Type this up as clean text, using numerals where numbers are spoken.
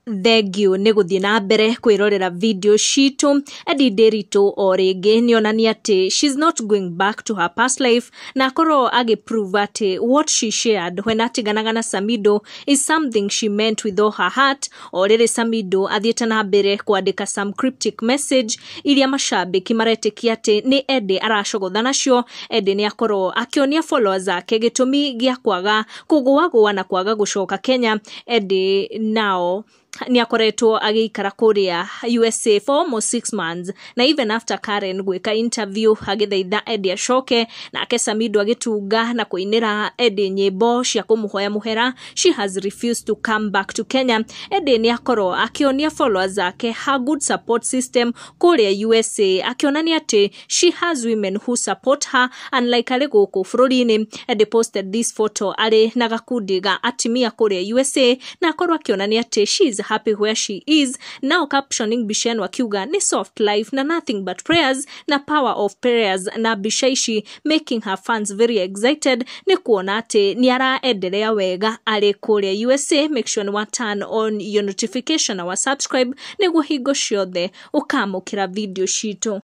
Thengiũ nĩ gũthiĩ na mbere kwĩrorera video citũ. Eddie Ndiritu o rĩngĩ nĩ onania atĩ she's not going back to her past life, na akorwo agĩprove atĩ what she shared when atiganaga na Samido is something she meant with all her heart. O rĩrĩ Samido athiĩte na mbere kwandĩka some cryptic message iria macambĩki maretĩkia atĩ nĩ Eddie aracogotha nacio. Eddie nĩ akorwo akĩonia followers ake gĩtũmi gĩa kwaga kũgũagũa na kwaga gũcoka Kenya. Eddie nao nĩ akoretwo agĩikara kũrĩa USA for almost 6 months, na even after Karen gwĩka interview agĩthaitha Eddie acoke, nake Samido agĩtunga na kũinĩra Eddie nyĩmbo cia kũmũhoya mũhera, she has refused to come back to Kenya. Eddie nĩ akorwo akĩonia followers ake her good support system kũrĩa USA, akĩonania atĩ she has women who support her, unlike arĩ gũkũ bũrũri-inĩ. Eddie posted this photo arĩ na gakundi ga atimia kũrĩa USA, na akorwo akĩonania atĩ she is happy where she is. Now captioning mbica ĩno akiuga nĩ soft life na nothing but prayers na power of prayers, na mbica ici making her fans very excited nĩ kuona atĩ nĩ araendelea wega arĩ kũrĩa USA. Make sure nĩ wa turn on your notification na wa subscribe nĩguo hingo ciothe ũkamũkĩra video citũ.